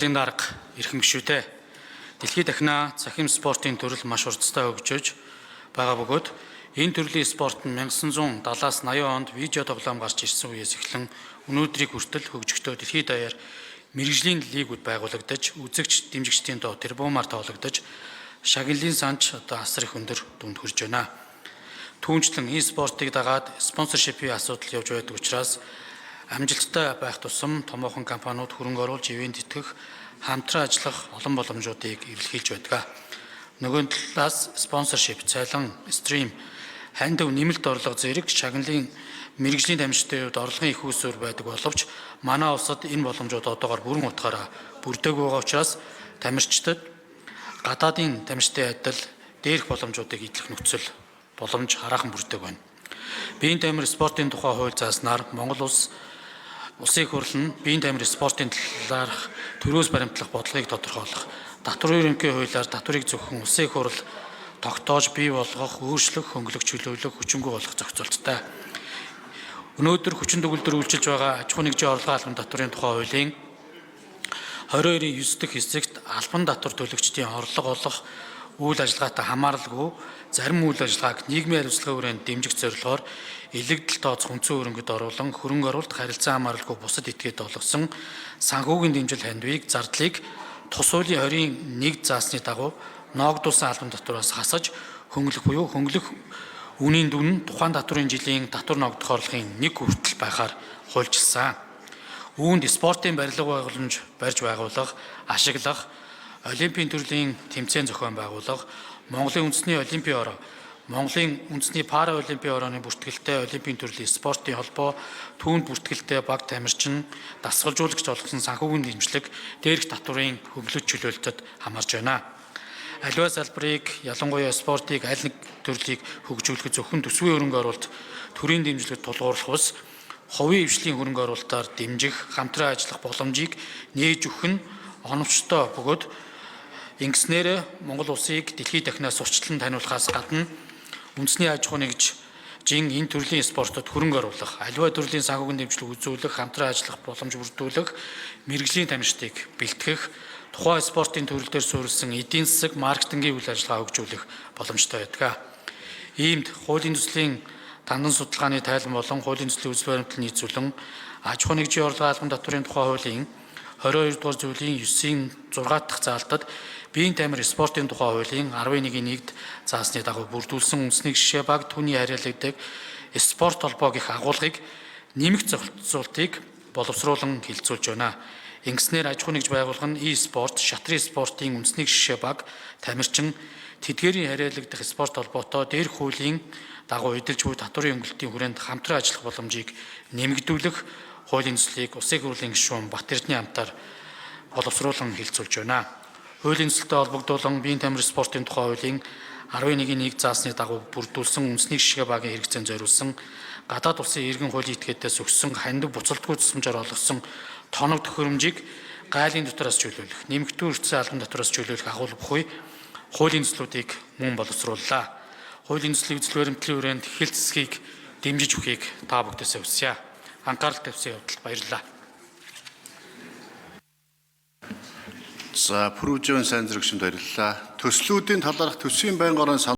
Улсын дарга эрхэм гишүүдээ. Дэлхийд дахина цахим спортын төрөл маш хурдтай хөгжиж байгаа бөгөөд энэ төрлийн спорт нь 1970-аас 80 онд видео тоглоом гарч ирсэн үеэс эхлэн өнөөдрийг хүртэл хөгжихдээ дэлхийд даяар мэргэжлийн лигүүд байгуулагдаж, үзэгч дэмжигчдийн тоо тэрбумаар тоологдож, шагналын санч одоо асар их өндөр дүнд хүрж байна. Түүнчлэн энэ спортыг дагаад sponsorship-ийн асуудал явж байдаг учраас амжилттай байх тусам томоохон компаниуд хөрөнгө оруулж ивээн тэтгэх, хамтран ажиллах олон боломжуудыг эрэлхийлж байдаг. Нөгөө талаас sponsorship, цалин, stream, хандив, нэмэлт орлого зэрэг шагналын мэргэжлийн тамирчдын хувьд орлогын их үүсвэр байдаг боловч манай улсад энэ боломжууд одоогоор бүрэн утгаараа бүрдээгүй байгаа учраас тамирчдад гадаадын тамирчдын адил дээрх боломжуудыг эдлэх нөхцөл боломж хараахан бүрдээгүй байна. Биеийн тамир спортын тухай хууль зааснаар Монгол улс Улсын их хурл нь биеийн тамир спортын талаарх төрөөс баримтлах бодлогыг тодорхойлох, татварын ерөнхий хуулиар татварыг зөвхөн улсын их хурл тогтоож бий болгох, өөрчлөх, хөнгөлөх, чөлөөлөх, хүчингүй болгох зохицолттой. Өнөөдөр хүчин төгөлдөр үйлчилж байгаа аж ахуйн нэгжийн орлогын албан татварын тухай хуулийн 22-ийн 9 дэх хэсэгт албан татвар төлөгчдийн орлого олох үйл ажиллагаатай хамааралгүй зарим үйл ажиллагааг нийгмийн хариуцлагын хүрээнд дэмжих зорилгоор илэгдэл тооцох үндсэн хөрөнгөд оруулан хөрөнгө оруулалт харилцан хамааралгүй бусад этгээд олгосон санхүүгийн дэмжил хандивыг зардлыг тус хуулийн 20-ын 1 заасны дагуу ноогдуулсан албан татвараас хасаж хөнгөлөх буюу хөнгөлөх үнийн дүн нь тухайн татварын жилийн татвар ноогдох орлогын нэг хүртэл байхаар хуульчилсан. Үүнд спортын барилга байгууламж барьж байгуулах, ашиглах, олимпийн төрлийн тэмцээн зохион байгуулах, Монголын үндэсний олимпийн ороо, Монголын үндэсний пара олимпийн орооны бүртгэлтэй олимпийн төрлийн спортын холбоо, түүнд бүртгэлтэй баг тамирчин, дасгалжуулагч олгосон санхүүгийн дэмжлэг дээрх татварын хөнгөлөлт чөлөөлтөд хамаарч байна. Аливаа салбарыг, ялангуяа спортыг аль нэг төрлийг хөгжүүлэхэд зөвхөн төсвийн хөрөнгө оруулалт, төрийн дэмжлэгт тулгуурлах бус хувийн хвшлийн хөрөнгө оруулалтаар дэмжих, хамтран ажиллах боломжийг нээж өгөх нь оновчтой бөгөөд ингэснээр Монгол улсыг дэлхийд дахинаас сурталчлан таниулахаас гадна үндэсний аж ахуй нэгжийн энэ төрлийн спортод хөрөнгө оруулах, аливаа төрлийн санхүүгийн дэмжлэг үзүүлэх, хамтран ажиллах боломж бүрдүүлэх, мэргэжлийн тамирчдыг бэлтгэх, тухайн спортын төрөл дээр суурилсан эдийн засаг, маркетингийн үйл ажиллагаа хөгжүүлэх боломжтой байдаг. Иймд хуулийн төслийн тандан судалгааны тайлан болон хуулийн төслийн үзэл баримтлал нийцүүлэн аж ахуйн нэгжийн орлогын албан татварын тухай хуулийн 22 дугаар зүйлийн 9-ийн 6 дахь заалтад биеийн тамир спортын тухай хуулийн 11-ийн 1-д заасны дагуу бүрдүүлсэн үндэсний гишээ баг түүний харьяалагддаг спорт холбоо гэх агуулгыг нэмэх зохицуултыг боловсруулан хэлэлцүүлж байна. Ингэснээр аж ахуйн нэгж байгууллага нь e-спорт, шатрын спортын үндэсний гишээ баг тамирчин тэдгээрийн харьяалагдах спорт холбоотой дээрх хуулийн дагуу эдэлж буй татварын хөнгөлөлтийн хүрээнд хамтран ажиллах боломжийг нэмэгдүүлэх хуулийн төслийг Улсын их хурлын гишүүн Бат-Эрдэнийн хамтаар боловсруулан хэлэлцүүлж байна. Хуулийн төсөлтэй холбогдуулан биеийн тамир спортын тухай хуулийн 11-ийн 1 заасны дагуу бүрдүүлсэн үндэсний гишгээ багийн хэрэгцээнд зориулсан гадаад улсын иргэн хуулийн этгээдээс өгсөн хандив буцалтгүй тусламжаар олгосон тоног төхөөрөмжийг гайлын дотроос чөлөөлөх, нэмэгдүү эрдэссэн албан татвараас чөлөөлөх агуулга буй хуулийн төслүүдийг мөн боловсрууллаа. Хуулийн төслийг үзэл баримтлалын хүрээнд хэлт засгийг дэмжиж өгөхийг та бүхнээсээ хүсье. Анхаарал тавьсан явдалд баярлалаа. За, Пүрүжийн сайн зэрэг гишүүнд баярлалаа. Төслүүдийн талаарх төсвийн байнгын орон